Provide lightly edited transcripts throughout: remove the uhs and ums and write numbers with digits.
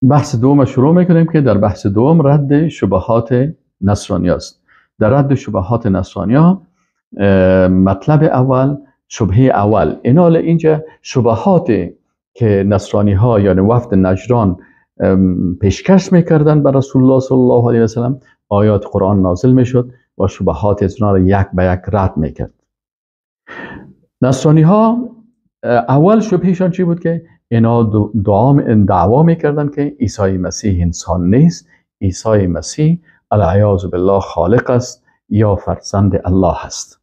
بحث دوم شروع میکنیم که در بحث دوم رد شبهات نصرانی است. در رد شبهات نصرانی مطلب اول، شبهه اول، اینال اینجا شبهات که نصرانی ها یعنی وفد نجران پیشکش میکردن بر رسول الله صلی الله علیه و سلم، آیات قرآن نازل میشد و شبهات از را یک به یک رد میکرد. نصرانی ها اول شبهشان چی بود؟ که اینا دعوا میکردن که عیسی مسیح انسان نیست، عیسی مسیح العیاذ بالله خالق است یا فرزند الله است.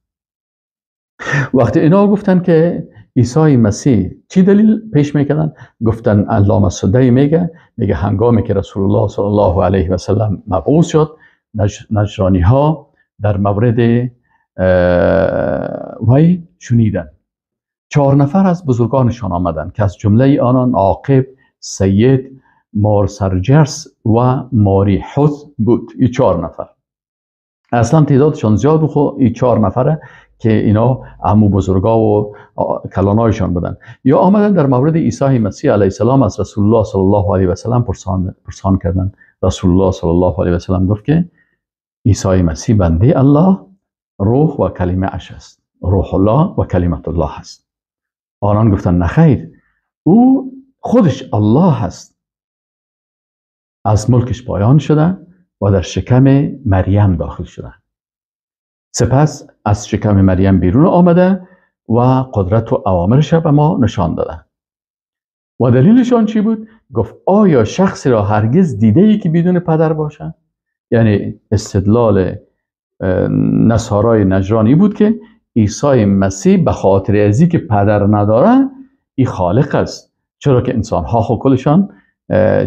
وقتی اینا گفتن که عیسی مسیح، چی دلیل پیش میکردن؟ گفتن علامه سدی میگه هنگامی که رسول الله صلی الله علیه و سلم مبعوث شد، نجرانی ها در مورد وی شنیدن. 4 نفر از بزرگانشان آمدند که از جمله آنان عاقب، سید، مار سرجرس و ماری حوث بود. این 4 نفر اصلا تعدادشان زیاد بود، خب این 4 نفره که اینا عمو بزرگا و کلانایشان بودن. یا آمدن در مورد عیسی مسیح علیه السلام از رسول الله صلی الله علیه و سلم پرسان کردن. رسول الله صلی الله علیه و سلم گفت که عیسی مسیح بنده الله، روح و کلمه اش است، روح الله و کلمت الله است. آنان گفتن نخیر، او خودش الله است، از ملکش پایان شده و در شکم مریم داخل شده، سپس از شکم مریم بیرون آمده و قدرت و اوامرش به ما نشان داده. و دلیلشان چی بود؟ گفت آیا شخصی را هرگز دیده ای که بدون پدر باشه؟ یعنی استدلال نصارای نجرانی بود که عیسی مسیح به خاطر ازی که پدر نداره ای خالق است، چرا که انسان ها خو کلشان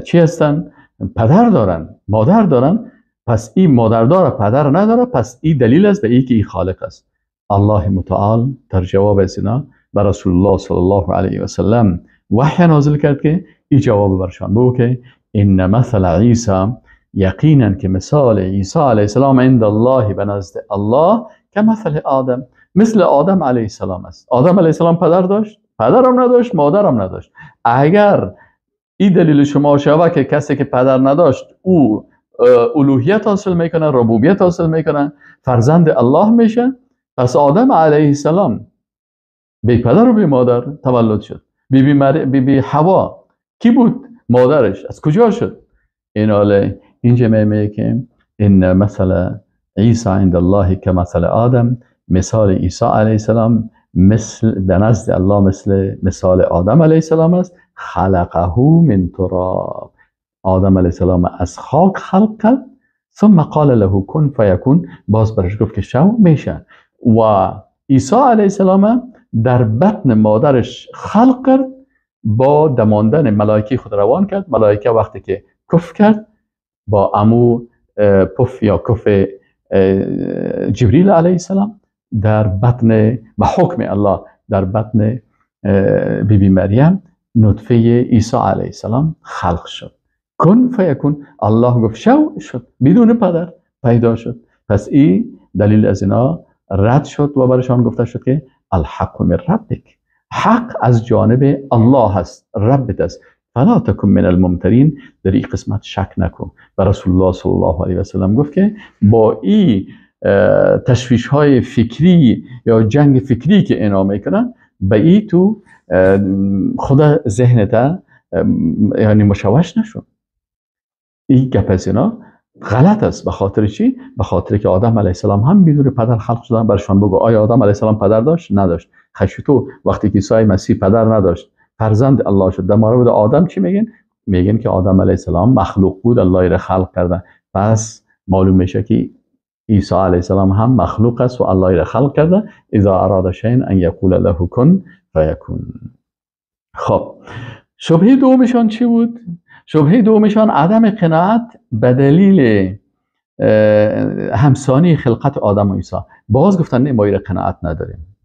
چی هستن؟ پدر دارن، مادر دارن، پس این مادر داره پدر نداره، پس این دلیل است به ای که این خالق است. الله متعال در جواب از اینا بر رسول الله صلی الله علیه و سلم وحی نازل کرد که این جواب برشان بود که ان مثل عیسی، یقینا که مثال عیسی علیه السلام عند الله، به نزد الله، که مثل آدم، مثل آدم علیه السلام است. آدم علیه السلام پدر داشت؟ پدرم نداشت، مادرم نداشت. اگر این دلیل شما شوه که کسی که پدر نداشت او الوهیت حاصل میکنه، ربوبیت حاصل میکنه، فرزند الله میشه، پس آدم علیه السلام بی پدر و بی مادر تولد شد. بی بی حوا کی بود مادرش؟ از کجا شد؟ این حاله اینجا میگه که ان مثل عیسی عند الله کمثل آدم، مثال عیسی علیه السلام مثل به نزد الله مثل مثال آدم علیه السلام است. خلقه من تراب، آدم علیه السلام از خاک خلق کرد. ثم قال له کن فیکون، باز برش گفت که شو میشه. و عیسی علیه السلام در بطن مادرش خلق کرد، با دماندن ملائکه خود روان کرد. ملائکه وقتی که کف کرد با عمو پف یا کف جبریل علیه السلام در بطن، به حکم الله در بطن بی بی مریم نطفه عیسی علیه السلام خلق شد. کن فیکون، الله گفت شو، شد، بدون پدر پیدا شد. پس این دلیل از اینا رد شد و برشان گفته شد که الحق من ربک، حق از جانب الله است، ربت است، فلا تکن من الممترین، در این قسمت شک نکن. و رسول الله صلی الله علیه و سلم گفت که با این تشویش های فکری یا جنگ فکری که اینا میکنن، به ای تو خود ذهنت یعنی مشوش نشو. این گپ از اینا غلط است. به خاطر چی؟ به خاطر که آدم علیه السلام هم بدون پدر خلق شدن. برشان بگو آیا آدم علیه السلام پدر داشت؟ نداشت. خشتو وقتی که عیسی مسیح پدر نداشت فرزند الله شد، در مورد آدم چی میگن؟ میگن که آدم علیه السلام مخلوق بود، الله را خلق کرده. پس معلوم میشه که عیسی علیه السلام هم مخلوق است و الله را خلق کرده. اذا اراد شیئا ان یقول له کن فیکون. خب شبهه دومشان چی بود؟ شبهه دومشان عدم قناعت به دلیل همسانی خلقت آدم و عیسی. باز گفتن نه، ما ایره قناعت نداریم.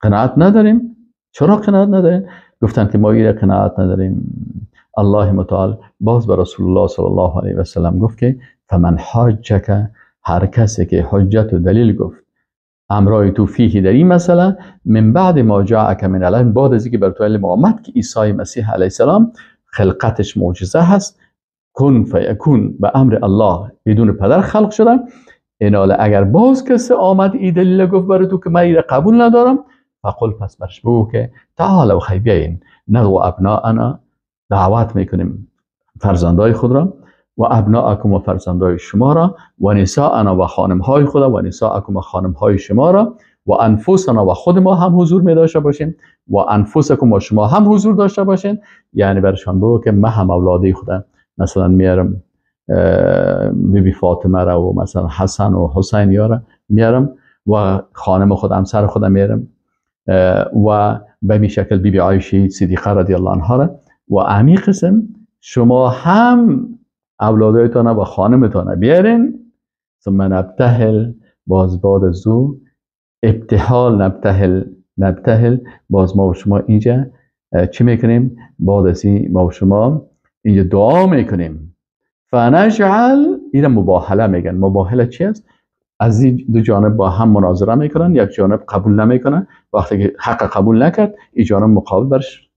قناعت نداریم. چرا قناعت نداریم؟ گفتن که ما ایره قناعت نداریم. الله متعال باز به رسول الله صلی الله علیه و سلم گفت که فمن حاجک، هر کسی که حجت و دلیل گفت امرای تو فیه در این مسئله، من بعد ما جاءک من العلم، بعد از اینکه بر تو علم آمد که عیسی مسیح علیه السلام خلقتش معجزه هست، کن فیکون به امر الله بدون پدر خلق شده. ایناله اگر باز کسی آمد ای دلیل گفت برای تو که من ایره قبول ندارم، فقل پس برش بگو که تعالوا خی بیاین، ندعو ابناءنا، دعوت میکنیم فرزندای خود را، و ابناءکم و فرزندای شما را، و نساءنا و خانمهای خود، و نساءکم و خانمهای شما را، و انفسنا و خود ما هم حضور می داشته باشیم، و انفسکم و شما هم حضور داشته باشین. یعنی برشان بگو که من هم اولادی خودم مثلا میارم بی بی فاطمه را و مثلا حسن و حسین یارا میارم و خانم خود همسر خودم میارم و به می شکل بی بی عایشه صدیقه رضی الله عنها را، و امی قسم شما هم اولادایتان و خانمتان بیارین. ثم نبتهل، باز بعد از او ابتهال، نبتهل، نبتهل، باز ما و شما اینجا چی میکنیم؟ بعد از این ما و شما اینجا دعا میکنیم. فنجعل، اینو مباهله میگن. مباهله چی است؟ از این دو جانب با هم مناظره میکنن، یک جانب قبول نمیکنه، وقتی که حق قبول نکرد این جانب مقابل برش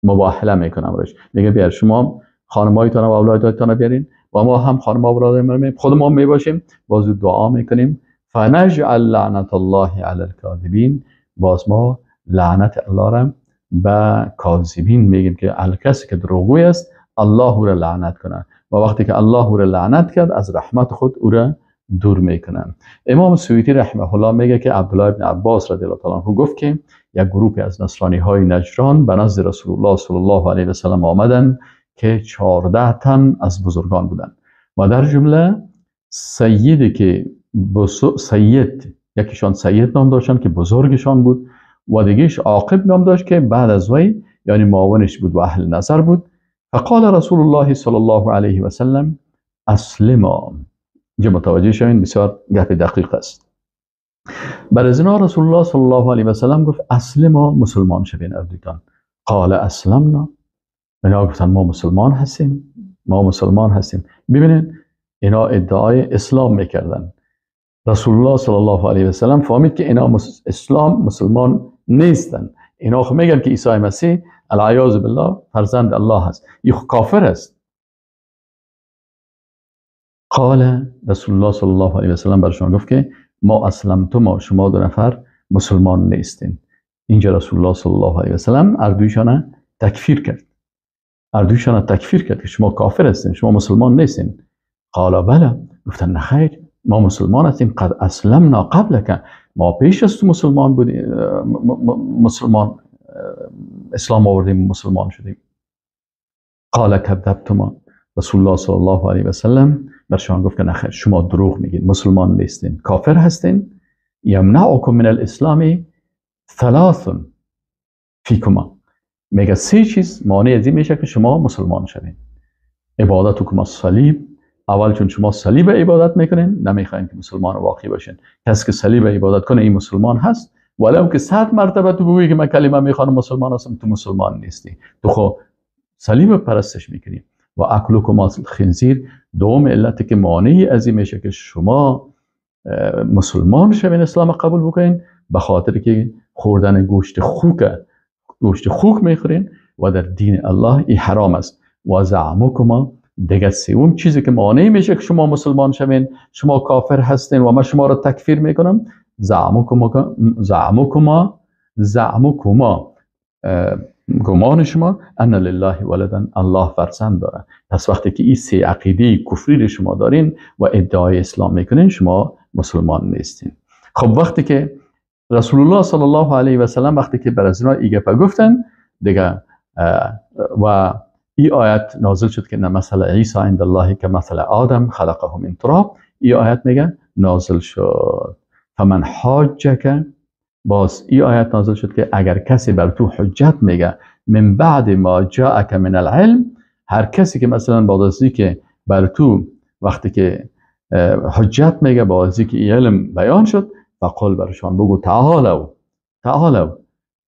مباهله میکنه، برش میگه بیار شما خانمایتان و اولادتان بیارین و ما هم خانم و اولادمان خود ما میباشیم. باز دعا میکنیم. فنجعل لعنت الله علی الکاذبین، باز ما لعنت الله را به کاذبین میگیم که هر کسی که دروغگوی است الله او را لعنت کنه، و وقتی که الله او را لعنت کرد از رحمت خود او را دور میکنه. امام سیوطی رحمه الله میگه که عبدالله ابن عباس رضی الله تعالی عنه گفت که یک گروهی از نصرانی های نجران به نزد رسول الله صلی الله علیه و سلم آمدن که 14 تن از بزرگان بودند و در جمله سیدی که سید، یکیشان سید نام داشتن که بزرگشان بود و دیگهش عاقب نام داشت که بعد از وی یعنی معاونش بود و اهل نظر بود. فقال رسول الله صلی الله علیه و سلم اسلما. اینجا متوجه شوین بسیار گپ دقیق است. بعد از اینا رسول الله صلی الله علیه و سلم گفت اسلما، مسلمان شوین اردیتان. قال اسلمنا، اینا گفتن ما مسلمان هستیم، ما مسلمان هستیم. ببینین اینا ادعای اسلام میکردن. رسول الله صلی الله علیه و سلم فهمید که اینا اسلام مسلمان نیستن. اینا خب میگن که عیسی مسیح العیاذ بالله فرزند الله هست، این کافر است. قال رسول الله صلی الله علیه و سلم برشان گفت که ما اسلمتما، شما دو نفر مسلمان نیستین. اینجا رسول الله صلی الله علیه و سلم اردویشان تکفیر کرد، اردویشان تکفیر کرد که شما کافر هستین، شما مسلمان نیستین. قال بله، گفتن نه خیر، ما مسلمان هستیم. قد اسلمنا قبلک، ما پیش از تو مسلمان بودیم، مسلمان اسلام آوردیم، مسلمان شدیم. قال کذبتما، رسول الله صلی الله علیه و سلم برشان گفت که نه خیر، شما دروغ میگید، مسلمان نیستین، کافر هستین. یمنعکم من الاسلام ثلاث فیکما، میگه سه چیز مانع از این میشه که شما مسلمان شوین. عبادتکم الصلیب، اول چون شما صلیب عبادت میکنین نمیخواین که مسلمان واقعی باشین. کسی که صلیب عبادت کنه این مسلمان هست، ولو که 100 مرتبه تو بگویی که من کلمه میخوانم مسلمان هستم، تو مسلمان نیستی، تو خو صلیب پرستش میکنی. و اکلکم الخنزیر، دوم علت که مانع از این میشه که شما مسلمان شوین، اسلام قبول بکنین، به خاطر که خوردن گوشت خوک، گوشت خوک میخورین و در دین الله این حرام است. و زعمکما، دیگه سوم چیزی که مانع میشه که شما مسلمان شوین، شما کافر هستین و من شما را تکفیر میکنم، زعمکما، زعمکما، زعمکما، گمان شما ان لله ولدا، الله فرزند داره. پس وقتی که این سه عقیده کفری شما دارین و ادعای اسلام میکنین، شما مسلمان نیستین. خب وقتی که رسول الله صلی الله علیه و سلم وقتی که بر از اینا ای گپ گفتن دیگه، و ای آیت نازل شد که مثل عیسی عند الله که مثل آدم خلقه من تراب، ای آیت میگه نازل شد. فمن حاجک، باز ای آیت نازل شد که اگر کسی بر تو حجت میگه من بعد ما جاءک من العلم، هر کسی که مثلا بعد از که بر تو وقتی که حجت میگه بعد از که علم بیان شد، فقل برشان بگو تعالوا، تعالوا،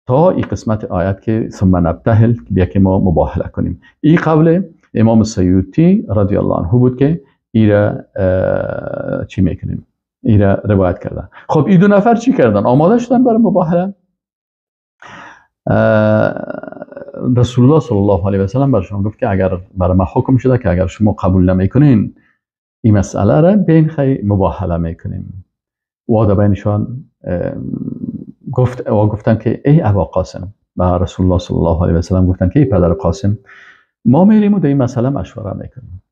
تا این قسمت آیت که ثم نبتهل بیا که ما مباهله کنیم. این قول امام سیوطی رضی الله عنه بود که ایره چی میکنیم، ایره روایت کردن. خب این دو نفر چی کردن؟ آماده شدن برای مباهله. رسول الله صلی الله علیه و سلم برشان گفت که اگر برای ما حکم شده که اگر شما قبول نمیکنین این مسئله را بین خیلی مباهله میکنیم. و در بینشان گفت و گفتن که ای ابا قاسم، به رسول الله صلی الله علیه و سلم گفتن که ای پدر قاسم، ما میریم و در این مسئله مشوره میکنیم.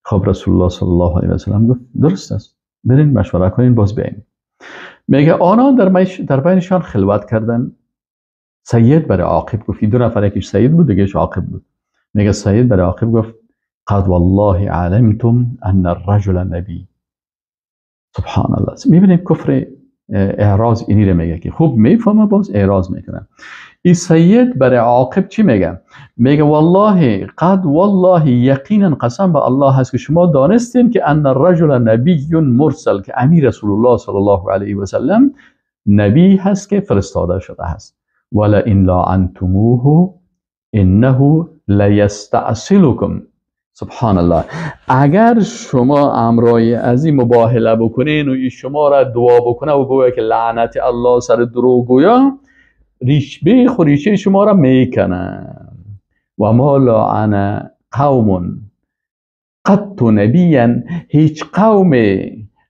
خب رسول الله صلی الله علیه و سلم گفت درست است، برین مشوره کنین باز بیاین. میگه آنان در بینشان خلوت کردن. سید برای عاقب گفت، دو نفر، یکیش سید بود دیگهش عاقب بود. میگه سید برای عاقب گفت قد والله علمتم ان الرجل نبی. سبحان الله. میبینیم کفر اعراض اینی رو میگه که خوب میفهمه باز اعراض میکنه. این سید برای عاقب چی میگه؟ میگه والله قد والله یقینا قسم به الله هست که شما دانستین که ان الرجل نبی مرسل، که امیر رسول الله صلی الله علیه و سلم نبی هست که فرستاده شده هست. ولئن لعنتموه انه لیستأصلکم. سبحان الله. اگر شما امرای از این مباهله بکنین و این شما را دعا بکنه و بگوید که لعنت الله سر دروغگویا، ریش بیخ و ریشه شما را میکنه. و ما لعن قوم قط نبیا، هیچ قوم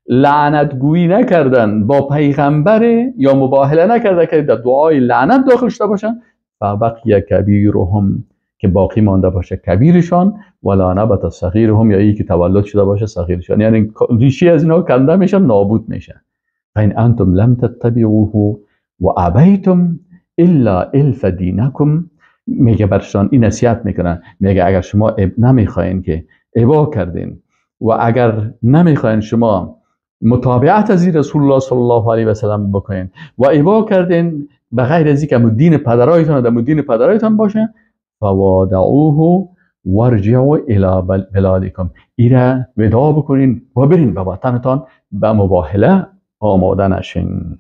لعنت گویی نکردن با پیغمبر یا مباهله نکرده که در دعای لعنت داخل شده باشن. فبقی کبیرهم، که باقی مانده باشه کبیرشان، ولا نبت صغیرهم، یا ای که تولد شده باشه صغیرشان، یعنی ریشه از اینا کنده میشن، نابود میشن. فإن انتم لم تتبعوه و ابیتم الا الف دینکم. میگه برشان این نصیحت میکنن، میگه اگر شما نمیخواین که ابا کردین و اگر نمیخواین شما متابعت از رسول الله صلی الله علیه و سلم بکنین و ابا کردین به غیر از اینکه دین پدرایتان در دین پدرایتان باشه، فوادعوه وارجعوا الی بلادکم، ایره ودا بکنین و برین به وطنتان، به مباهله آماده نشین.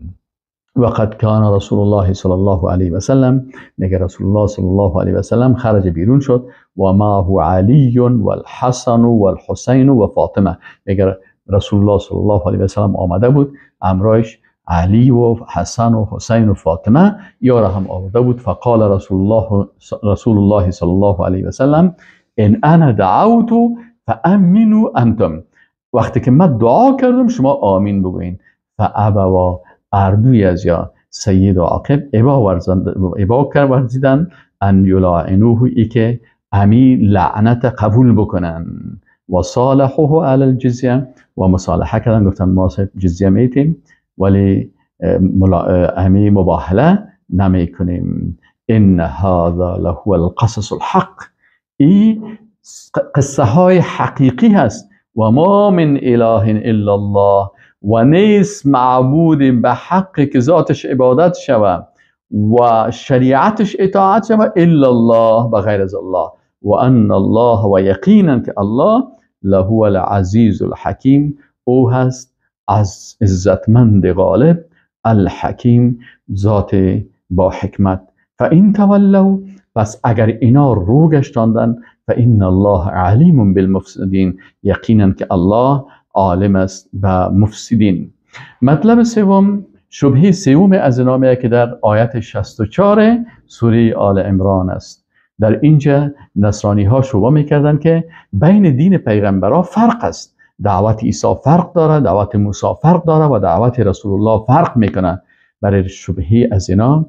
وقد کان رسول الله صلی الله علیه و سلم، میگه رسول الله صلی الله علیه و سلم خرج بیرون شد، و معه علی والحسن والحسین و فاطمه. میگه رسول الله صلی الله علیه و سلم آمده بود، امرایش علی و حسن و حسین و فاطمه یارا هم آورده بود. فقال رسول الله صلی الله علیه و سلم ان انا دعوت فامنوا انتم، وقتی که من دعا کردم شما آمین بگوین. فابوا، اردوی از یا سید و عاقب ابا ورزیدن ان یلاعنوه، ای که امی لعنت قبول بکنن. و صالحوه علی الجزیه، و مصالحه کردن، گفتن ما جزیه میتیم ولی امی مباهله نمی کنیم. ان هذا لهو القصص الحق، ای قصه های حقیقی هست. و ما من اله الا الله، و نیست معبود به حق که ذاتش عبادت شود و شریعتش اطاعت شود الا الله، بغیر از الله. و ان الله، و یقینا که الله لهو العزیز الحکیم، او هست از عزتمند غالب، الحکیم ذات با حکمت. فان تولوا، پس اگر اینا رو گشتاندن، فان الله علیم بالمفسدین، یقینا که الله عالم است به مفسدین. مطلب سوم، شبهه سوم از اینا که در آیت 64 سوره آل عمران است. در اینجا نصرانی ها شبهه میکردن که بین دین پیغمبرها فرق است، دعوت عیسی فرق داره، دعوت موسی فرق داره و دعوت رسول الله فرق میکنه. برای شبهه از اینا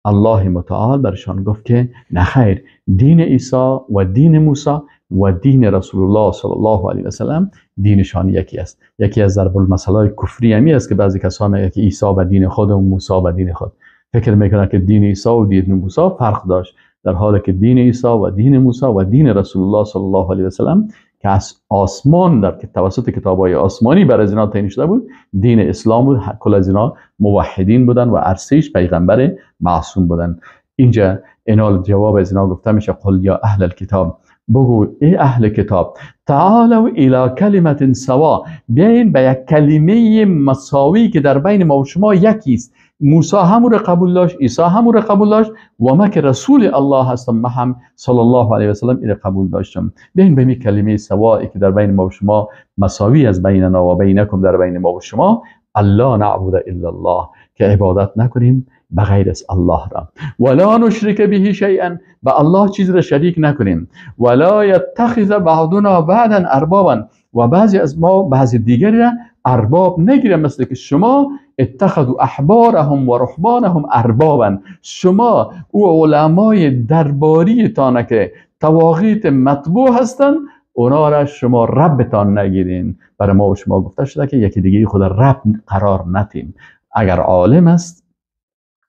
الله متعال برشان گفت که نخیر، دین عیسی و دین موسی و دین رسول الله صلی الله علیه و سلم دینشان یکی است. یکی از ضرب المثل های کفری همی است که بعضی کسا میگه که عیسی به دین خود و موسی به دین خود، فکر میکنن که دین عیسی و دین موسی فرق داشت، در حالی که دین عیسی و دین موسی و دین رسول الله صلی الله علیه و سلم که از آسمان در که توسط کتاب‌های آسمانی بر از اینا تعیین شده بود، دین اسلام بود. کل از اینا موحدین بودن و ارسیش پیغمبر معصوم بودن. اینجا اینا جواب از اینا گفته میشه قل یا اهل الکتاب، بگو ای اهل کتاب، تعالوا الی کلمة سوا، بیاین به یک کلمه مساوی که در بین ما و شما یکی است. موسی همون رو قبول داشت، عیسی همون رو قبول داشت و ما که رسول الله هستم، ما هم صلی الله علیه و سلم این قبول داشتم. بیاین به می کلمه سوایی که در بین ما و شما مساوی از بیننا و بینکم، در بین ما و شما، الله نعبد الا الله، که عبادت نکنیم بغیر از الله را، ولا نشرک به شیئا، به الله چیز را شریک نکنیم، ولا یتخذ بعضنا بعضا اربابا، و بعضی از ما بعضی دیگری را ارباب نگیریم، مثل که شما اتخذوا احبارهم و رهبانهم اربابا، شما او علمای درباری تانه که طواغیت مطبوع هستند اونا را شما ربتان نگیرین. برای ما و شما گفته شده که یکی دیگه خود رب قرار ندیم. اگر عالم است،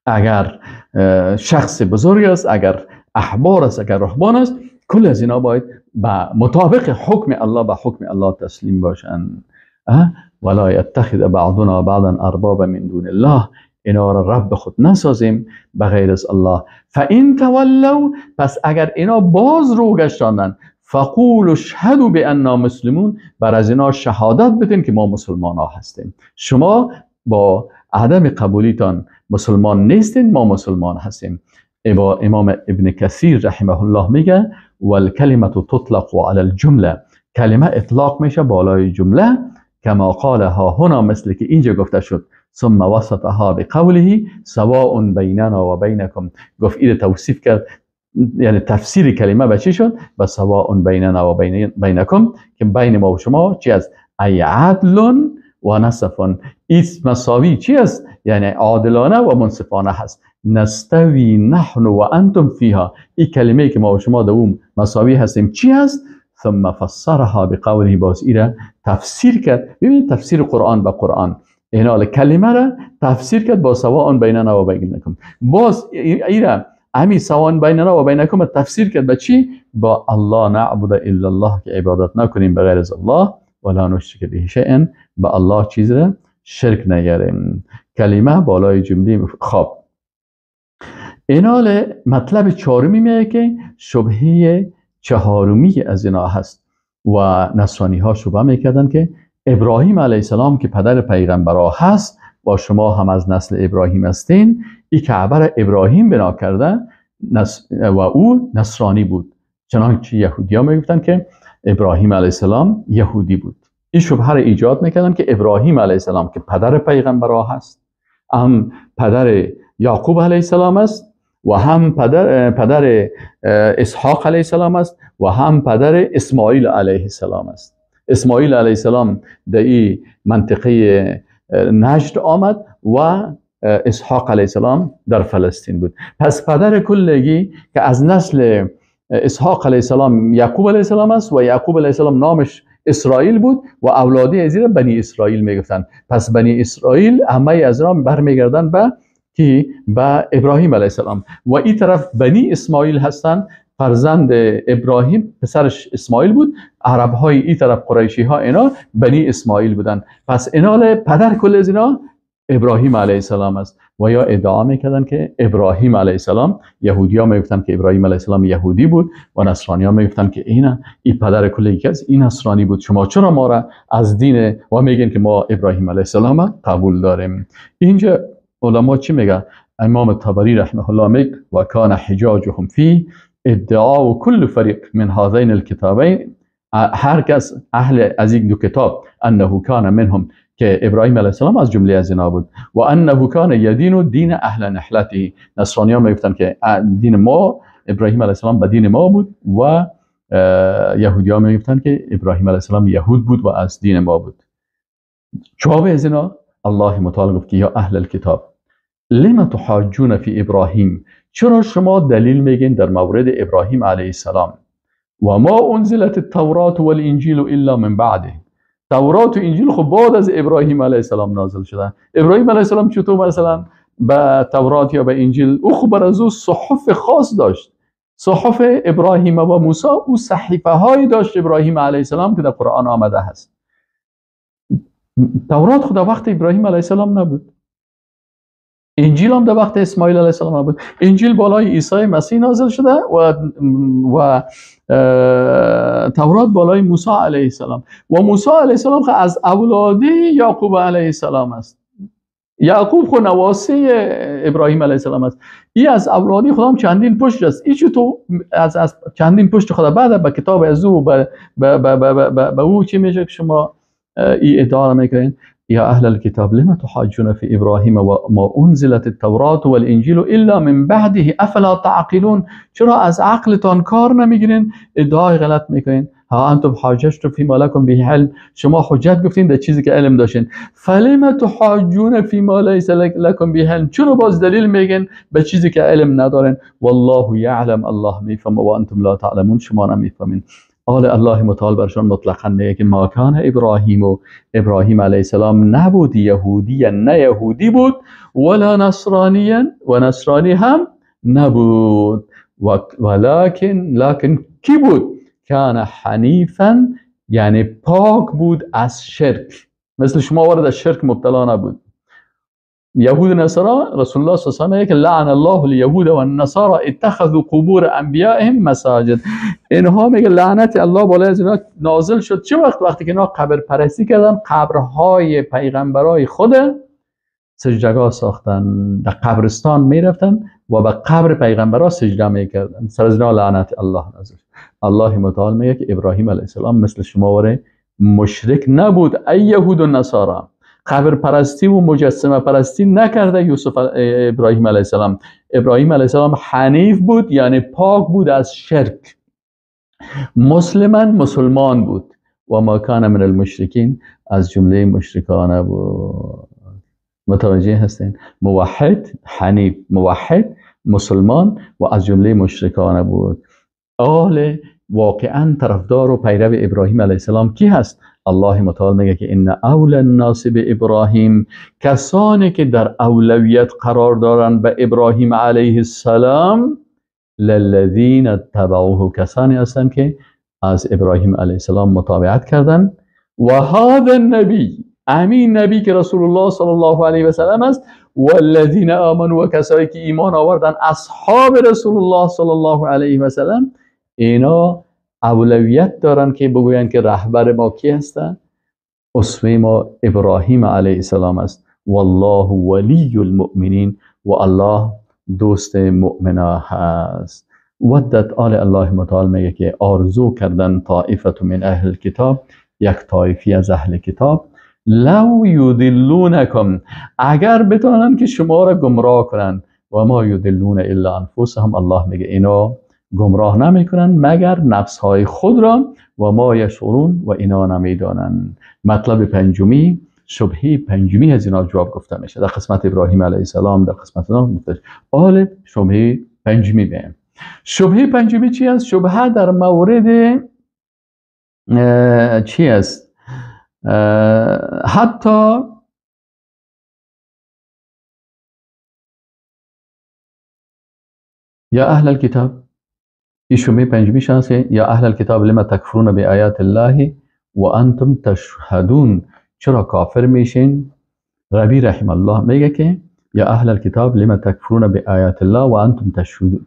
اگر شخص بزرگ است، اگر احبار است، اگر رهبان است، کل از اینا باید به مطابق حکم الله، به حکم الله تسلیم باشند. ولا یتخذ بعضنا بعضا اربابا من دون الله، اینا را رب خود نسازیم بغیر از الله. فان تولوا، پس اگر اینا باز رو گشتاندن، فقولوا اشهدوا بأننا مسلمون، بر از اینا شهادت بدین که ما مسلمان ها هستیم. شما با عدم قبولیتان مسلمان نیستین، ما مسلمان هستیم. امام ابن کثیر رحمه الله میگه والکلمة تطلق علی الجمله، کلمه اطلاق میشه بالای جمله، کما قالها هنا، مثل که اینجا گفته شد، ثم وصفها بقوله سواء بیننا و بینکم، گفت این توصیف کرد، یعنی تفسیر کلمه به چی شد؟ به سواء بیننا و بینکم، که بین ما و شما چی است؟ ای عدل و نصف، این مساوی چی است؟ یعنی عادلانه و منصفانه هست. نستوی نحن و انتم فیها، این کلمه که ما و شما دوم مساوی هستیم چی هست؟ ثم فسرها بقوله، باز ایره تفسیر کرد. ببینید تفسیر قرآن به قرآن، اینا کلمه را تفسیر کرد با سواء بیننا و بینکم، باز ایره امی سواء بیننا و بینکم تفسیر کرد به چی؟ با الله نعبد الا الله، که عبادت نکنیم بغیر از الله، ولا نشرک به شیئا، به الله چیز را شرک نگیریم. کلمه بالای جمله. خب اینال مطلب چهارمی میگه که شبهه چهارمی از اینا هست و نصرانی ها شبهه میکردن که ابراهیم علیه السلام که پدر پیغمبرها هست با شما هم از نسل ابراهیم هستین، این کعبه را ابراهیم بنا کرده و او نصرانی بود، چنانچه یهودی ها میگفتن که ابراهیم علیه السلام یهودی بود. این شبهه را ایجاد میکردن که ابراهیم علیه السلام که پدر پیغمبرها هست، هم پدر یعقوب علیه السلام است و هم پدر اسحاق علیه السلام است و هم پدر اسماعیل علیه السلام است. اسماعیل علیه السلام در این منطقه نجد آمد و اسحاق علیه السلام در فلسطین بود. پس پدر کلگی که از نسل اسحاق علیه السلام یعقوب علیه السلام است و یعقوب علیه السلام نامش اسرائیل بود و اولادی از این بنی اسرائیل میگفتن. پس بنی اسرائیل همه از را برمیگردن به کی؟ به ابراهیم علیه السلام. و این طرف بنی اسماعیل هستند، فرزند ابراهیم، پسرش اسماعیل بود. عرب های این طرف قریشی ها اینا بنی اسماعیل بودن. پس اینا پدر کل از اینا ابراهیم علیه السلام است. و یا ادعا میکردن که ابراهیم علیه السلام، یهودی ها میگفتن که ابراهیم علیه السلام یهودی بود و نصرانی ها میگفتن که این پدر کل یکی از این نصرانی بود، شما چرا ما را از دین و میگین که ما ابراهیم علیه السلام قبول داریم؟ اینجا علما چی میگه؟ امام طبری رحمه الله میگه و کان حجاجهم فی ادعاء کل فریق من هذین الکتابین، هر کس اهل از این دو کتاب انه کان منهم، که ابراهیم علیه السلام از جمله از اینا بود، و انه کان یدین دین اهل نحلته. نصرانی ها میگفتن که دین ما ابراهیم علیه السلام به دین ما بود و یهودی ها میگفتن که ابراهیم علیه السلام یهود بود و از دین ما بود. جواب از اینا الله متعال گفت که یا اهل الکتاب لما تحاجون فی ابراهیم، چرا شما دلیل میگین در مورد ابراهیم علیه السلام؟ و ما انزلت التورات والانجیل الا من بعده. تورات و انجیل خب بعد از ابراهیم علیه السلام نازل شده. ابراهیم علیه السلام چطور مثلا به تورات یا به انجیل؟ او خب بر از او صحف خاص داشت، صحف ابراهیم و موسی، او صحیفه های داشت ابراهیم علیه السلام که در قرآن آمده هست. تورات خود وقت ابراهیم علیه السلام نبود، انجیل هم در وقت اسماعیل علیه السلام نبود. انجیل بالای عیسی مسیح نازل شده و تورات بالای موسی علیه السلام، و موسی علیه السلام از اولادی یعقوب علیه السلام است. یعقوب خو نواسی ابراهیم علیه السلام است. ای از اولادی خودم چندین پشت است. ای چطور از چندین پشت خدا بعد به کتاب از او به او چی میشه که شما ای ادعا میکنین؟ یا اهل الكتاب لما تحاجون في ابراهیم و ما انزلت التوراة والانجیل الا من بعده افلا تعقلون. چرا از عقلتان کار نمیگیرین، ادعای غلط میکنین؟ ها انتم حاججتم فيما لكم به علم، شما حجت گفتین در چیزی که علم داشتین. فلما تحاجون فيما ليس لكم به علم، چرا باز دلیل میگن به چیزی که علم ندارین؟ والله یعلم، الله میفهمه، و انتم لا تعلمون، شما نمیفهمین. آل الله متعال برشان مطلقا میگه که ما کان ابراهیم و ابراهیم علیه السلام نبود یهودی، نه یهودی بود، ولا نصرانی و نصرانی هم نبود، ولکن لکن کی بود؟ کان حنیفا، یعنی پاک بود از شرک، مثل شما وارد از شرک مبتلا نبود. یهود و نصارا، رسول الله صلی الله علیه و آله که لعن الله اليهود والنصارى اتخذوا قبور انبیائهم مساجد. اینها میگه لعنت الله بالای از اینا نازل شد. چه وقت؟ وقتی که اینا قبر پرستی کردن، قبرهای پیغمبرای خود سجدگاه ساختن، در قبرستان میرفتن و به قبر پیغمبرا سجده میکردن. سر از اینا لعنت الله نازل شد. الله متعال میگه که ابراهیم علیه السلام مثل شما واره مشرک نبود، ای یهود و نصارا، قبر پرستی و مجسمه پرستی نکرده یوسف ابراهیم علیه السلام. ابراهیم علیه السلام حنیف بود، یعنی پاک بود از شرک، مسلمان مسلمان بود، و ما کان من المشرکین، از جمله مشرکان بود. متوجه هستین؟ موحد، حنیف، موحد، مسلمان و از جمله مشرکان بود. آل واقعا طرفدار و پیرو ابراهیم علیه السلام کی هست؟ الله متعال میگه که ان اول الناس به ابراهیم، کسانی که در اولویت قرار دارند به ابراهیم علیه السلام، للذین اتبعوه، کسانی هستند که از ابراهیم علیه السلام متابعت کردند، و هذا النبی، امین نبی که رسول الله صلی الله علیه و سلم است، والذین آمنوا، و کسایی که ایمان آوردن، اصحاب رسول الله صلی الله علیه و سلم، اینا اولویت دارن که بگوین که رهبر ما کی هستن؟ اسوه ما ابراهیم علیه السلام است. والله ولی المؤمنین، و الله دوست مؤمنا هست. ودت آل الله متعال میگه که آرزو کردن طائفه من اهل کتاب، یک طایفی از اهل کتاب، لو یضلونکم، اگر بتونن که شما را گمراه کنن، و ما یضلون الا انفسهم، الله میگه اینا گمراه نمیکنن مگر نفسهای خود را، و ما یشعرون، و اینا نمیدانن. مطلب پنجمی، شبهه پنجمی از اینا جواب گفته میشه در قسمت ابراهیم علیه السلام، در قسمت گفته آل شبهه پنجمی بهم. شبهه پنجمی چی است؟ شبهه در مورد چی است؟ حتی یا اهل الکتاب، این شبهه پنجمی هست، یا اهل الکتاب لما تکفرون بآیات الله و انتم تشهدون، چرا کافر میشین؟ ربی رحم الله میگه که یا اهل الكتاب لما تكفرون بآیات الله و انتم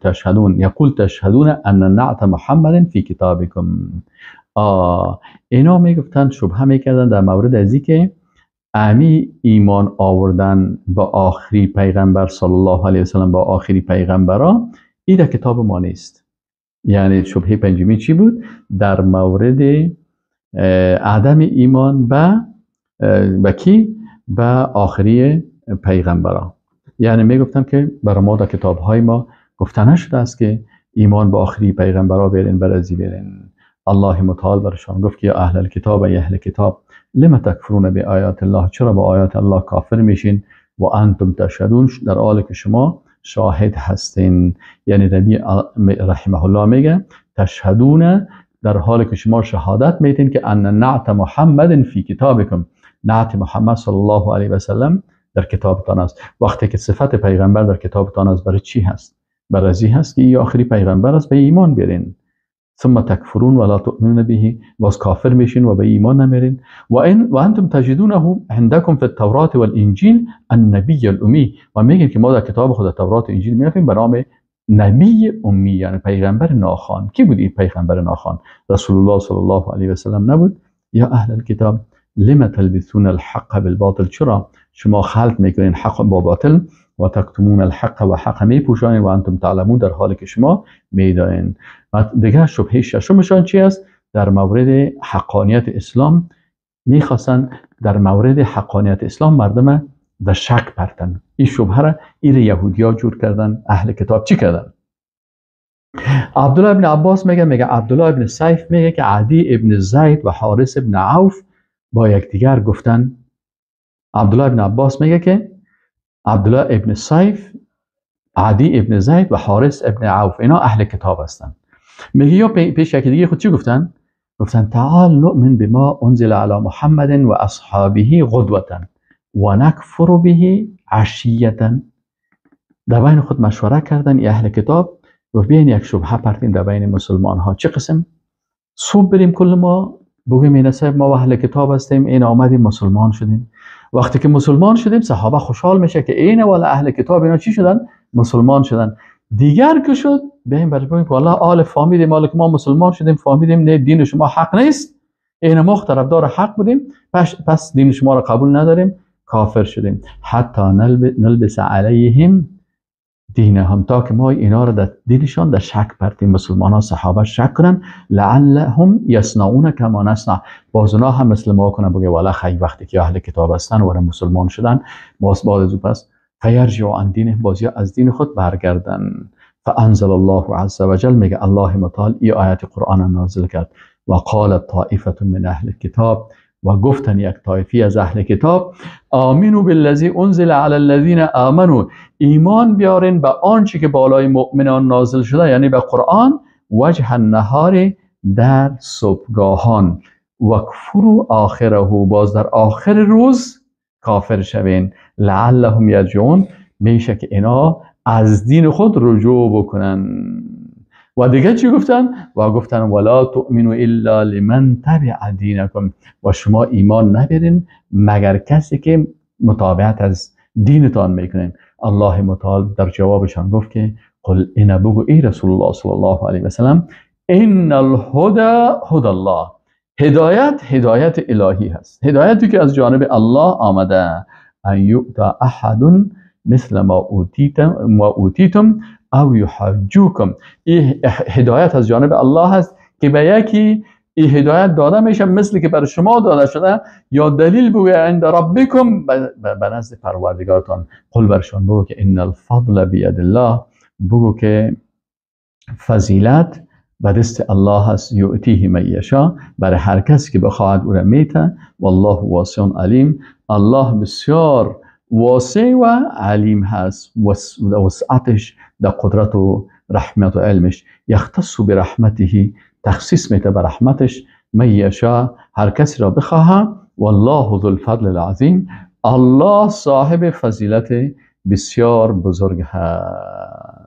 تشهدون، یقول تشهدون ان نعت محمد فی کتابکم. اینا میگفتن، شبهه میکردن در مورد ازی که امی ایمان آوردن با آخری پیغمبر صلی الله علیه وسلم، با آخری پیغمبرا، این در کتاب ما نیست. یعنی شبهه پنجمی چی بود؟ در مورد عدم ایمان به کی؟ به آخری پیغمبران. یعنی میگفتم که برای ما در کتاب های ما گفته نشده است که ایمان به آخری پیغمبرا برین، برازی برین. الله متعال برشان گفت که یا اهل الکتاب، ای اهل کتاب، لما تکفرون به آیات الله، چرا با آیات الله کافر میشین؟ و انتم تشهدون، در حالی که شما شاهد هستین. یعنی ربی رحمه الله میگه تشهدون، در حالی که شما شهادت میتین که ان نعت محمد فی کتابکم، نعت محمد صلی الله علیه و سلم در کتابتان است. وقتی که صفت پیغمبر در کتابتان است، برای چی هست؟ برای ازی هست که این آخری پیغمبر است، به ایمان بیارین. ثم تکفرون ولا تؤمنون به، باز کافر میشین و به ایمان نمیرین. و انتم تجدونه عندكم فی التوراة والانجیل النبی الامی، و میگین که ما در کتاب خود تورات و انجیل میافیم به نام نبی امی، یعنی پیغمبر ناخوان. کی بود این پیغمبر ناخوان؟ رسول الله صلی الله علیه و سلم نبود؟ یا اهل الکتاب لما تلبسون الحق بالباطل، چرا شما خلط میکنین حق با باطل؟ و تکتمون الحق، و حق میپوشانین، و انتم تعلمون، در حالی که شما میدانین. و دیگه شبهه ششمشان چی است؟ در مورد حقانیت اسلام میخواستن در مورد حقانیت اسلام مردم در شک پرتن. این شبهه را ایر یهودیا جور کردن. اهل کتاب چی کردن؟ عبدالله ابن عباس میگه عبدالله ابن سیف میگه که عدی ابن زید و حارث ابن عوف با یکدیگر گفتن. عبدالله ابن عباس میگه که عبدالله ابن سیف، عدی ابن زید و حارث ابن عوف اینا اهل کتاب هستن. میگه یا پیش یکی دیگه خود چی گفتن؟ گفتن تعال نؤمن بما انزل علی محمد و اصحابه غدوة و نکفر به عشیة. در بین خود مشوره کردن ای اهل کتاب، گفت بیاین یک شبهه پرتیم در بین مسلمان ها. چه قسم؟ صبح بریم کل ما بگیم این صاحب ما اهل کتاب هستیم، این آمدیم مسلمان شدیم. وقتی که مسلمان شدیم صحابه خوشحال میشه که این والا اهل کتاب اینا چی شدن؟ مسلمان شدن. دیگر که شد بیایم برای بگیم والله آل فهمیدیم، مال که ما مسلمان شدیم فهمیدیم نه دین شما حق نیست، این ما طرفدار حق بودیم، پس دین شما را قبول نداریم، کافر شدیم. حتی نلبس علیهم دینهم، تا که ما اینا را در دینشان در شک پرتیم، مسلمان ها صحابه شک کنن، لعلهم یصنعون کما نصنع، باز اونا هم مثل ما کنن، بگه والا خیلی وقتی که اهل کتاب هستن و مسلمان شدن باز بعد از او پس فیرجع عن دینه، باز یا از دین خود برگردن. فانزل الله عز وجل، میگه الله متعال ای آیت قرآن نازل کرد. و قال طائفه من اهل الكتاب، و گفتن یک طایفی از اهل کتاب، آمنوا بالذی انزل علی الذین آمنوا، ایمان بیارین به آنچه که بالای مؤمنان نازل شده، یعنی به قرآن، وجه النهار، در صبحگاهان، وکفروا آخره، باز در آخر روز کافر شوین، لعلهم یرجعون، میشه که اینا از دین خود رجوع بکنن. و دیگه چی گفتن؟ و گفتن ولا تؤمنوا الا لمن تبع دینکم، و شما ایمان نبرین مگر کسی که متابعت از دینتان میکنین. الله متعال در جوابشان گفت که قل این، بگو ای رسول الله صلی الله علیه و سلم، ان الهدى هدى الله، هدایت هدایت الهی هست، هدایتی که از جانب الله آمده، ان یؤتی احد مثل ما اوتیتم او یحجوکم، این هدایت از جانب الله هست که به یکی این هدایت داده میشه مثل که بر شما داده شده، یا دلیل بگوی عند ربکم، به نزد پروردگارتان. قل برشان بگو که ان الفضل بید الله، بگو که فضیلت به دست الله هست، یؤتیه من یشا، برای هر کسی که بخواهد او را میته، والله واسع علیم، الله بسیار واسع و علیم هست، وسعتش در قدرت و رحمت و علمش. یختص برحمته، تخصیص میده به رحمتش، من یشا، هر کسی را بخواهد، والله ذو الفضل العظیم، الله صاحب فضیلت بسیار بزرگ هست.